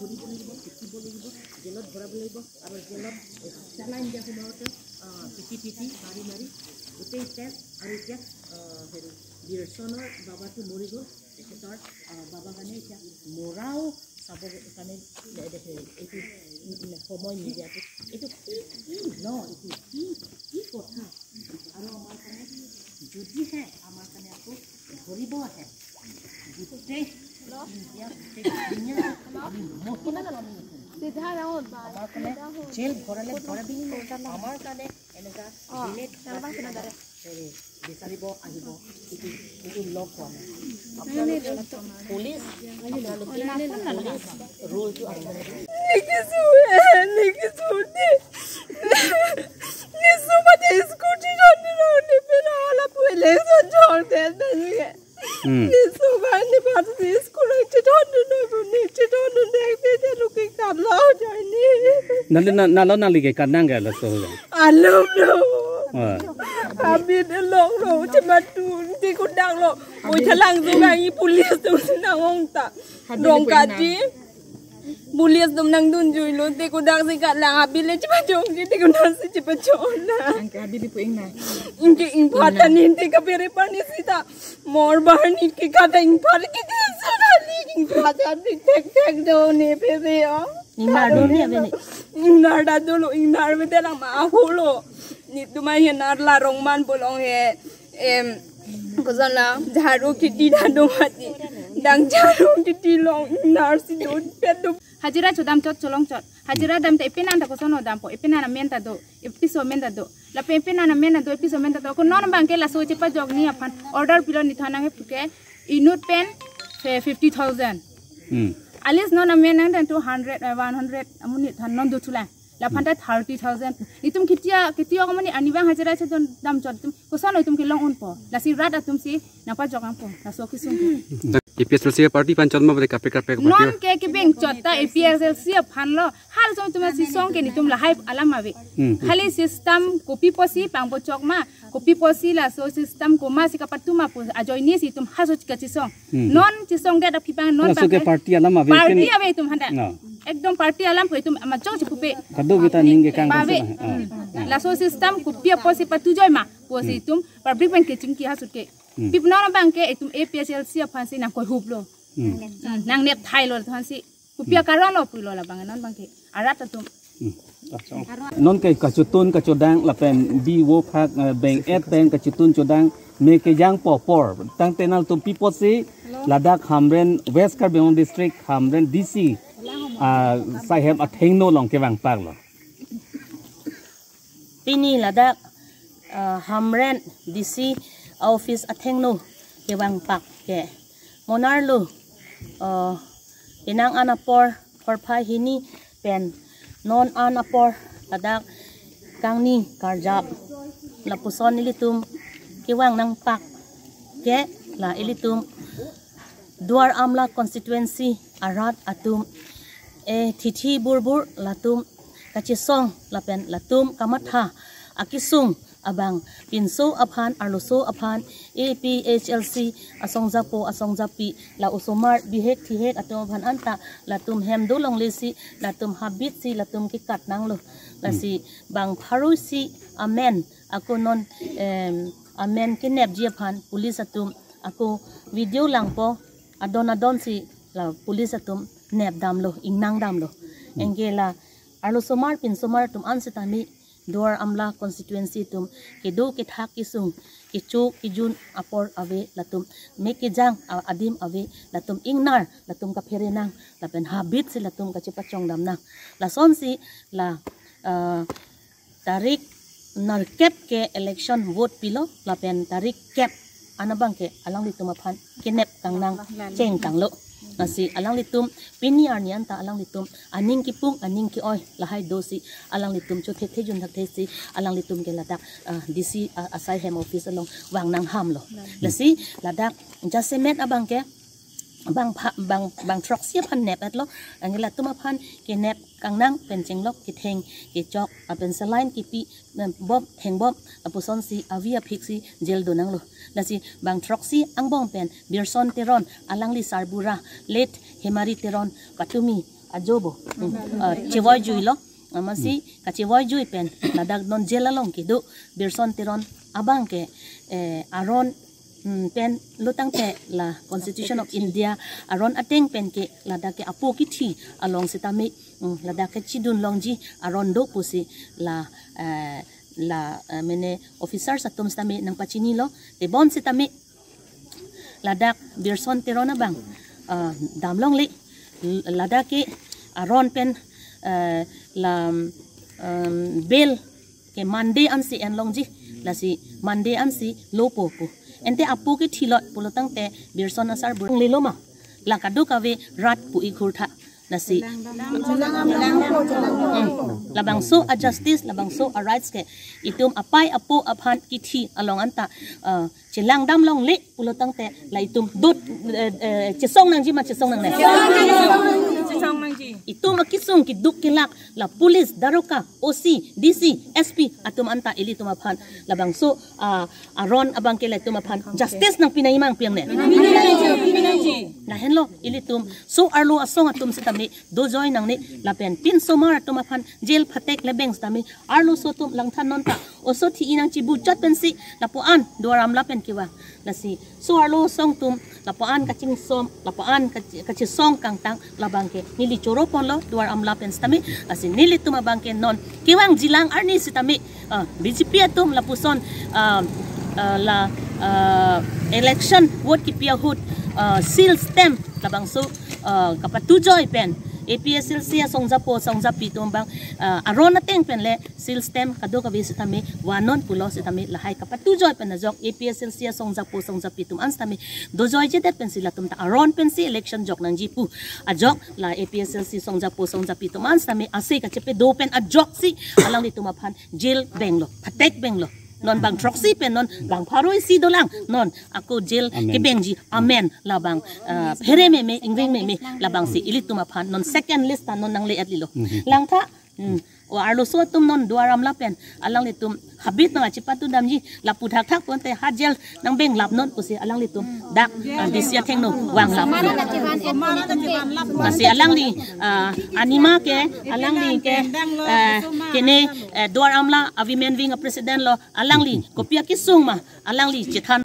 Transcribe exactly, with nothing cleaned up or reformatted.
ধৰিব লাগিব, পিটিব লাগিব, জেলত ভৰাব লাগিব আৰু জেলত, এ, চালাইন দিয়া সময়তে, আ, পিটি পিটি, মাৰি মাৰি গোটেই টেষ্ট আৰু এতিয়া, আ, হেৰি, বিৰচনৰ বাবাটো মৰি গ'ল, তেখেতৰ, আ, বাবা কাৰণে এতিয়া মৰাও চাব কাৰণে, এ, এ, এইটো, উম, উম, সময় নিদিয়াটো, এইটো কি, কি ন, এইটো কি, কি কথা? আৰু আমাৰ কাৰণে, যদিহে আমাৰ কাৰণে আকৌ ধৰিব আহে, গোটেই ইণ্ডিয়া, গোটেই দুনিয়া, আমি মহিলাটো আমি নুশুনো। আমাৰ কাৰণে জেল ভৰালে ভৰাবি, আমাৰ কাৰণে এনেকুৱা বেলেগ হেৰি বিচাৰিব আহিব, এইটো, এইটো লগ হোৱা নাই। আপোনালোকে পুলিচ, আপোনালোকে পুলিচ ৰুলটো আৰম্ভ কৰিব। Niki suhe, niki suti. Nisu mati scooty don ni lo ni pera ala pule so jor de de ni. Hmm. Nisu ba ni ba si scooty don ni lo ni don ni de de de lo ke kam lo jai ni. Nali na, nalo nali ke kanang ke laso ho. Alo lo. Ah. Abi de lo lo cuma tu di kudang lo. Oi thalang tu ngai police tu nang ong ta. Dong kati. Police atum nangdunjuilo, te kodak si kalang, abi le chepachong ke, te kodak si chepachong na. Anke abi bi pu ingna. Ingke ingphat ta nin te kapere pani sita. Mor bar nin ke kata ingphat ke te sona ni ingphat ta ni thek thek do ne pere o. Ingnar do ni abi ni. Ingnar ta dolo, ingnar me te lang ma aholo. Netum ahin arla rongman bolong he. Em, koson la, jharu kheti ta do mati. Dang jharu kheti long, ingnar si do, pet do. Hajira chodam chot, cholong chot. Hajira dam ta epenan ta koson dampo, epenan amen ta do, episo amen ta do. Lapen epenan amen ta do, episo amen ta do. Ko non abang ke laso chepajok ni aphan order pilo, netum nangkepu ke inut pen, eh, fifty thousand. Hmm. Alis non amen nang dan two hundred, eh, one hundred, amonit than non do chula. Laphanta thirty thousand. Netum kheti a, kheti o kamani arnivang hajira chodam chot netum. Koson netum kelong unpo. Lasi rat atum si nangpajok nangpo. Laso kesung. APHLC party aphan chot ma bade kaprek kaprek party? Non ke kebeng chot ta APHLC aphan lo. Halaso netum si song ke netum lahai alam ave. Hmm. Hali system kopi pusi pangpachok ma. Kopi pusi laso system komat si kapatuma pu ajoine si itum halaso kachisong. Hmm. Non chisong det aphi pang non laso pang ke party alam ave, party ave itum handa. No. Ekdom party alam pu itum amachong chipupe. Kado kita ning ke kang ba ave. Kang sila. Hmm. Laso system kopi pusi patujoi ma pusi itum public pen kechingki halaso ke. Hmm. Pip non abang ke itum APHLC aphan si nangkoi hup lo. Hmm. Hmm. Nangnep thai lo aphan si. Kopi akaron lo pulo labang non abang ke. Arat atum. Hmm. Non ke kachotun kachodang lapen bi wo phak, eh, beng et pen kachotun chodang me kejang po apor. Tangte nangtum pi pusi ladak Hamren, West Karbi Anglong District Hamren DC, ah, saihem athengno along kevangpak lo. Pini ladak, ah, Hamren DC office athengno kevangpak ke. Mo nar lo, ah, penang an apor porphai hini pen non an apor ladak kangni karjap lapuson ilitum kevang nangpak ke la ilitum Duar Amla constituency arat atum, eh, thithi burbur latum kachisong lapen latum kamatha akisung abang pinso aphan arloso aphan APHLC asong japo asong japi la osomar bihek thihek atum aphan anta latum hem dolongle si latum habit si latum kekat nanglo. Lasi bang pharo isi amen ako non, em, amen kenepji aphan police atum ako video langpo adon adon si la police atum nep damlo, ingnang damlo. Anke la arlosomar pinsomar atum an sitame Duar Amla constituency atum kedo kethak kesung kecho kejun apor ave latum me kejang a-, adim ave latum ingnar latum kaphere nang lapen habit si latum kachepachong dam nang. Lasonsi la, ah, tarik nerkep ke election vote pilo lapen tarik kep an abang ke alanglitum aphan kenep kangnang cheng tanglo. Lasi alanglitum pini arni anta alanglitum aning kipung aning ke-oi lahai do si alanglitum chothe thejun thak the si alanglitum ke ladak, ah, DC, ah, asai hem office along vang nang hamlo. Lasi ladak jasemet abang ke bang pha-, bang, bang throksi aphan nep-etlo, anke latum aphan kenep kangnang pen chenglok ketheng kechok lapen saline kipi, em, bom, theng bom, lapusonsi avi aphiksi jail donanglo. Lasi bang throksi angbong pen Birson Teron, alangli sarbura, late Hemari Teron patumi ajobo, mm, ah, chevoijuilo. Amatsi kachevoijui pen ladak non jail along kedo Birson Teron abang ke, eh, aron, mm, pen lo tangte la Constitution of India aron ateng pen ke ladak ke apo kithi along sitame, mm, ladak ke chidun longji aron do pusi la, eh, la, eh, mene officers atum sitame nangpachinilo. Tebon sitame ladak Birson Teron abang, ah, damlongle, ladak ke aron pen, eh, la, em, bail ke Monday ansi enlongji, lasi Monday ansi lopo pu. Ante apo kethilot pulo tangte Birson asarbura lelo ma, la kadokave rat pu ikhur tha. Lasi, hmm, labangso a justice, labangso a rights ke itum apei apo aphan kithi along anta, eh, chelangdam longle pulo tangte la itum dut, eh, eh, chesong nangji ma chesong nangne? Chesong nangji. Itum akesung keduk kelak la police, daroga, O C, D C, S P atum anta ilitum aphan labangso, ah, aron abang ke latum aphan justice nangpi nangji ma nangpi nangne? Pi nangji, pi nangji. Lahenlo ilitum so-arlo asong atum sitame dojoi nangne lapen pinsomar atum aphan jail phatek lebeng sitame arloso atum langthan non ta oso thi inang chibu chot pensi lapu-an Duar Amla pen kevang. Lasi so-arlo asong atum lapu-an kachingsom, lapu-an kachi-, kachesong kangtang labang ke neli choro ponlo Duar Amla pen sitame. Lasi nelitum abang ke non kevangjilang arni sitame, ah, B J P atum lapuson, ah, ah, la, ah, election vote kipi ahut, ah, seal stamp labangso, ah, kapatujoi pen A P H L C asongjapo songjapi atum abang, ah, aron ateng pen le seal stamp kadokave sitame vannon pulo sitame lahai kapatujoi pen ajok A P H L C asongjapo songjapi atum an sitame dojoijedet pensi latum ta aron pensi election jok nangji pu ajok la A P H L C songjapo songjapi atum an sitame ase kachepedo pen ajoksi alanglitum aphan jail benglo, phatek benglo. Non bang throksi pen non bang pharo isi dolang, non ako jail, amen, kebengji, amen, labang, eh, phere meme, ingring meme, labangsi ilitum aphan non second list ta non nangle-etlilo. Mhm. Langtha, hmm, o arloso atum non Duar Amla pen alanglitum habit nang achipatudamji, lapu thakthak ponte ha jail nangbenglap non pusi alanglitum dak, ah, D C athengno vanglap. Lasi alangli, ah, anima ke, alangli ke, eh, kene, eh, Duar Amla a women wing a president lo, alangli kopi akesung ma alangli chethan.